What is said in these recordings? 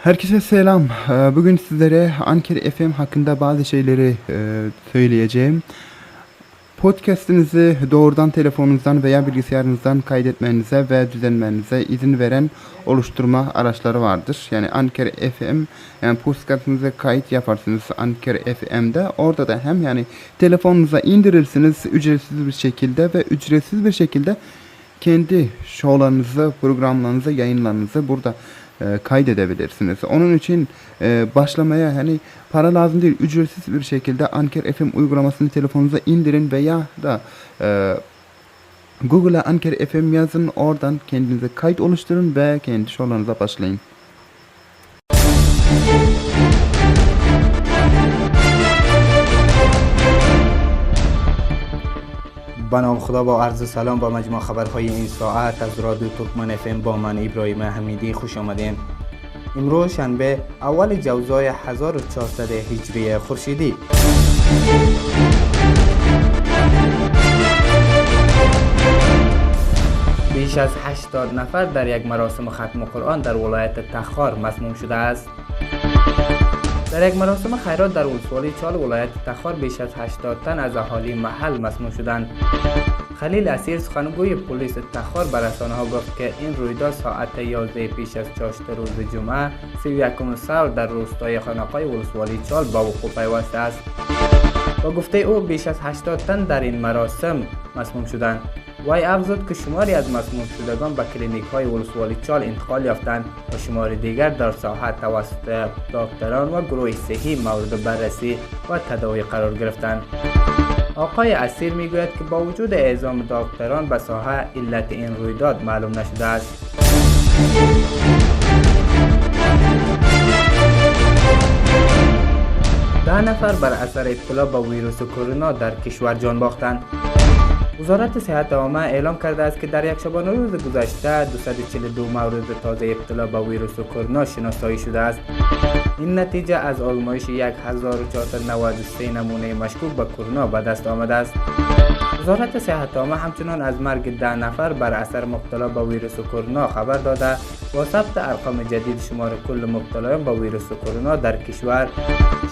Herkese selam. Bugün sizlere Anchor FM hakkında bazı şeyleri söyleyeceğim. Podcast'inizi doğrudan telefonunuzdan veya bilgisayarınızdan kaydetmenize ve düzenlemenize izin veren oluşturma araçları vardır. Yani Anchor FM, yani podcast'ınıza kayıt yaparsınız Anchor FM'de. Orada da hem yani telefonunuza indirirsiniz ücretsiz bir şekilde ve ücretsiz bir şekilde kendi şovlarınızı, programlarınızı, yayınlarınızı burada kaydedebilirsiniz. Onun için başlamaya hani para lazım değil, ücretsiz bir şekilde Anchor FM uygulamasını telefonunuza indirin veya da Google'a Anchor FM yazın, oradan kendinize kayıt oluşturun ve kendi şovlarınıza başlayın. به نام خدا با عرض سلام با مجموع خبرهای این ساعت از رادیو ترکمن FM با من ابراهیم حمیدی خوش آمدین. امروز شنبه اول جوزای 1400 هجری خورشیدی. بیش از 80 نفر در یک مراسم ختم قرآن در ولایت تخار مسموم شده است. در یک مراسم خیرات در ولسوالی چال ولایت تخار بیش از 80 تن از اهالی محل مسموم شدند. خلیل اسیر سخنگوی پلیس تخار به رسانه‌ها گفت که این رویداد ساعت 11 پیش از چاشت روز جمعه 31 ثور در روستای خانقای ولسوالی چال به وقوع پیوسته است. با گفته او بیش از 80 تن در این مراسم مسموم شدند. وی افزود که شماری از مسموم شدگان به کلینیک های ولسوالی چال انتقال یافتند و شمار دیگر در ساحه توسط دکتران و گروه صحی مورد بررسی و تداوی قرار گرفتند. آقای اسیر میگوید که با وجود اعزام دکتران به ساحه علت این رویداد معلوم نشده است. ده نفر بر اثر ابتلا به ویروس کرونا در کشور جان باختند. وزارت صحت عامه اعلام کرده است که در یک شبانه روز گذشته 242 مورد تازه ابتلا به ویروس کرونا شناسایی شده است. این نتیجه از آزمایش 1493 نمونه مشکوک به کرونا به دست آمده است. وزارت صحت عامه همچنان از مرگ 10 نفر بر اثر مبتلا به ویروس کرونا خبر داده و ثبت ارقام جدید شمار کل مبتلایان به ویروس کرونا در کشور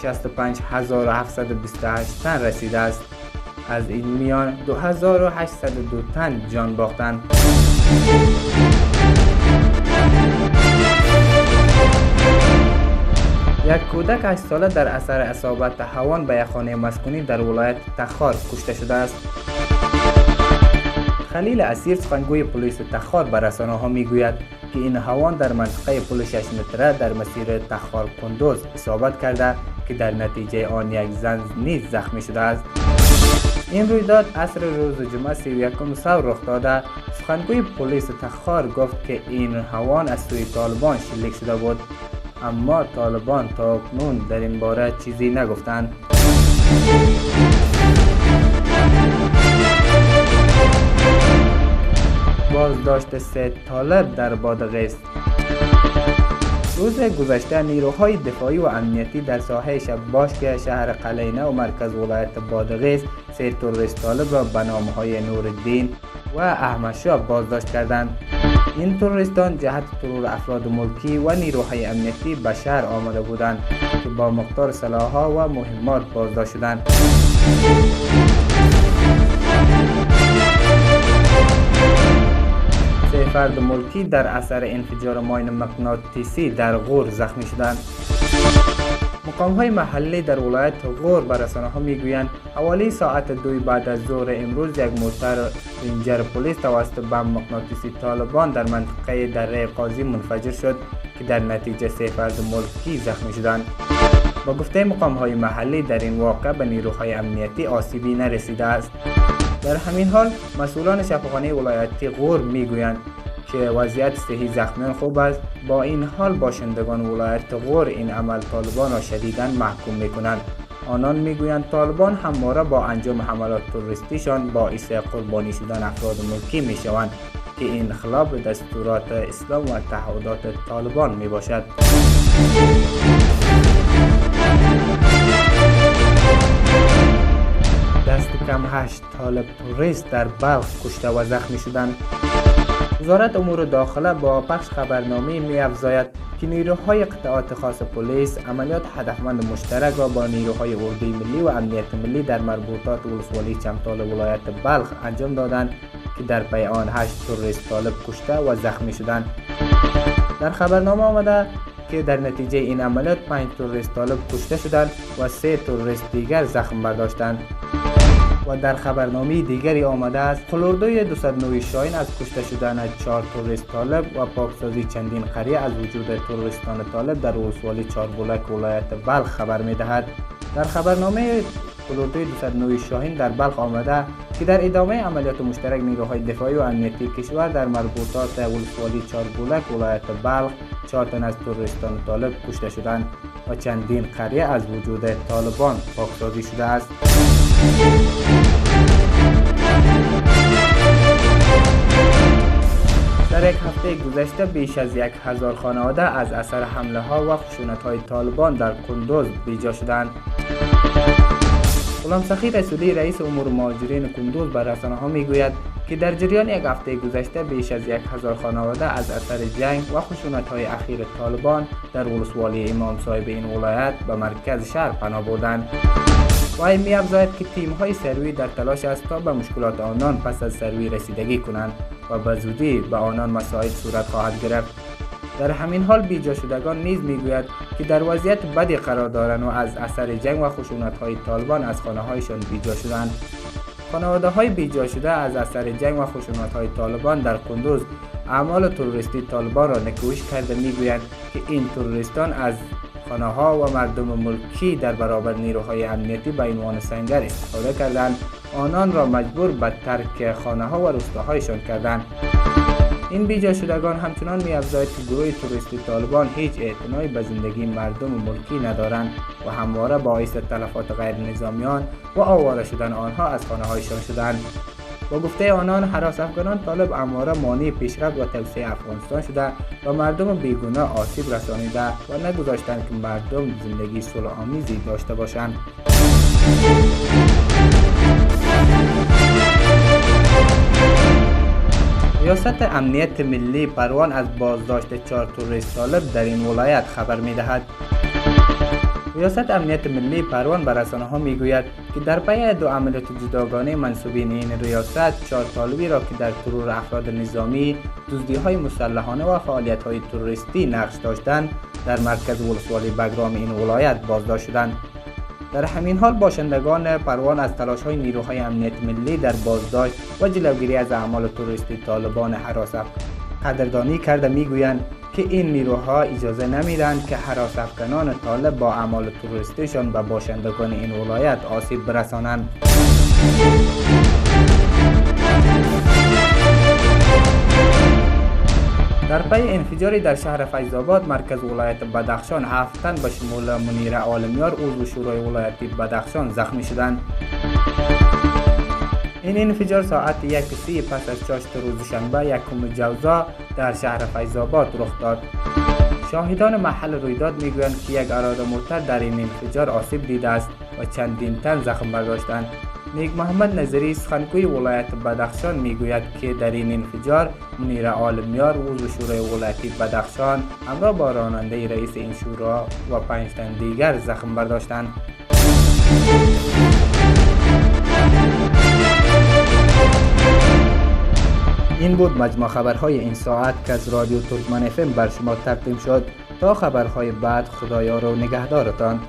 65728 تن رسیده است. از این میان 2802 تن جان باختند. یک کودک 8 ساله در اثر اصابت هوان به یک خانه مسکونی در ولایت تخار کشته شده است. خلیل اسیر سخنگوی پلیس تخار به رسانه‌ها میگوید که این هوان در منطقه پل 6 متره در مسیر تخار کندوز اصابت کرده که در نتیجه آن یک زن نیز زخمی شده است. این رویداد عصر روز جمعه 31 ثور رخ داده. سخنگوی پلیس تخار گفت که این هوان از سوی طالبان شلیک شده بود، اما طالبان تا اکنون در این باره چیزی نگفتند. بازداشت 3 طالب در بادغیس. روز گذشته نیروهای دفاعی و امنیتی در ساحه شباشک شهر قلعه و مرکز ولایت بادغیس 3 تروریست طالب را به نام‌های نورالدین و احمد شاه بازداشت کردند. این تروریستان جهت ترور افراد ملکی و نیروهای امنیتی به شهر آمده بودند که با مقدار سلاح‌ها و مهمات بازداشت شدند. سه فرد ملکی در اثر انفجار ماین مغناطیسی در غور زخمی شدند. مقام‌های محلی در ولایت غور به رسانه‌ها میگویند حوالی ساعت 2 بعد از ظهر امروز یک موتر رنجر پلیس توسط بمب مغناطیسی طالبان در منطقه دره قاضی منفجر شد که در نتیجه 3 فرد ملکی زخمی شدند. با گفته مقام‌های محلی در این واقعه به نیروهای امنیتی آسیبی نرسیده است. در همین حال مسئولان شفاخانه ولایتی غور میگویند که وضعیت صحی زخمیان خوب است. با این حال باشندگان ولایت غور این عمل طالبان را شدیداً محکوم میکنند. آنان میگویند طالبان همواره با انجام حملات تروریستیشان باعث قربانی شدن افراد ملکی میشوند که این خلاف دستورات اسلام و تعهدات طالبان میباشد. دست کم 8 طالب توریست در بلخ کشته و زخمی شدند. وزارت امور داخله با پخش خبرنامه می افزاید که نیروهای قطعات خاص پلیس عملیات هدفمند مشترک را با نیروهای اردوی ملی و امنیت ملی در مربوطات ولسوالی چمتال ولایت بلخ انجام دادند که در پی آن 8 تروریست طالب کشته و زخمی شدند. در خبرنامه آمده که در نتیجه این عملیات 5 تروریست طالب کشته شدند و 3 تروریست دیگر زخم برداشتند. و در خبرنامه دیگری آمده است قلوردوی 209 شاهین از کشته شدن 4 تروریست طالب و پاکسازی چندین قریه از وجود تروریستان طالب در ولسوالی چاربولک ولایت بلخ خبر می‌دهد. در خبرنامه قلوردوی 209 شاهین در بلخ آمده که در ادامه عملیات مشترک نیروهای دفاعی و امنیتی کشور در مربوطات ولسوالی چاربولک ولایت بلخ 4 تن از تروریستان طالب کشته شدند و چندین قریه از وجود طالبان پاکسازی شده است. در یک هفته گذشته بیش از 1000 خانواده از اثر حمله ها و خشونت های طالبان در قندوز بیجا شدند. غلام سخی رسولی رئیس امور مهاجرین قندوز بر رسانه ها می گوید که در جریان یک هفته گذشته بیش از 1000 خانواده از اثر جنگ و خشونت های اخیر طالبان در ولسوالی امام صاحب این ولایت به مرکز شهر پناه بردند. و می افزاید که تیم های سروی در تلاش است تا به مشکلات آنان پس از سروی رسیدگی کنند و به زودی به آنان مساعد صورت خواهد گرفت. در همین حال بیجا شدگان نیز میگوید که در وضعیت بدی قرار دارند و از اثر جنگ و خشونت های طالبان از خانه هایشان بیجا شدند. خانواده های بیجا شده از اثر جنگ و خشونت های طالبان در قندوز اعمال تروریستی طالبان را نکوهش کرده میگویند که این تروریستان از خانه ها و مردم ملکی در برابر نیروهای امنیتی به عنوان سنگر استفاده کردند، آنان را مجبور به ترک خانه ها و روستاهایشان کردند. این بیجا شدگان همچنان می افزاید که گروه تروریستی طالبان هیچ اعتنایی به زندگی مردم ملکی ندارند و همواره باعث تلفات غیر نظامیان و آواره شدن آنها از خانه هایشان شدند. با گفته آنان هراس افغانان طالب همواره مانع پیشرفت و توسعه افغانستان شده و مردم بیگناه آسیب رسانیده و نگذاشتند که مردم زندگی صلح آمیزی داشته باشند. ریاست امنیت ملی پروان از بازداشت 4 تروریست طالب در این ولایت خبر می‌دهد. ریاست امنیت ملی پروان به رسانه‌ها می‌گوید که در پی 2 عملیات جداگانه منسوبین این ریاست 4 طالبی را که در ترور افراد نظامی، دزدی‌های مسلحانه و فعالیت‌های تروریستی نقش داشتند در مرکز ولسوالی بگرام این ولایت بازداشت شدند. در همین حال باشندگان پروان از تلاش‌های نیروهای امنیت ملی در بازداشت و جلوگیری از اعمال تروریستی طالبان هراس قدردانی کرده میگویند که این نیروها اجازه نمیدهند که هراس افکنان طالب با اعمال تروریستیشان به باشندگان این ولایت آسیب برسانند. در پی انفجاری در شهر فیض آباد مرکز ولایت بدخشان 7 تن به شمول منیر عالمیار عضو شورای ولایتی بدخشان زخمی شدند. این انفجار ساعت 1:30 پس از چاشت روز شنبه 1 جوزا در شهر فیض آباد رخ داد. شاهدان محل رویداد میگویند که یک عراده موتر در این انفجار آسیب دیده است و چندین تن زخم برداشتند. نیک محمد نظری سخنگوی ولایت بدخشان میگوید که در این انفجار منیر عالمیار عضو شورای ولایتی بدخشان همراه با راننده رئیس این شورا و 5 تن دیگر زخم برداشتند. این بود مجموع خبرهای این ساعت که از رادیو ترکمن اف ام بر شما تقدیم شد. تا خبرهای بعد خدایا رو نگهدارتان.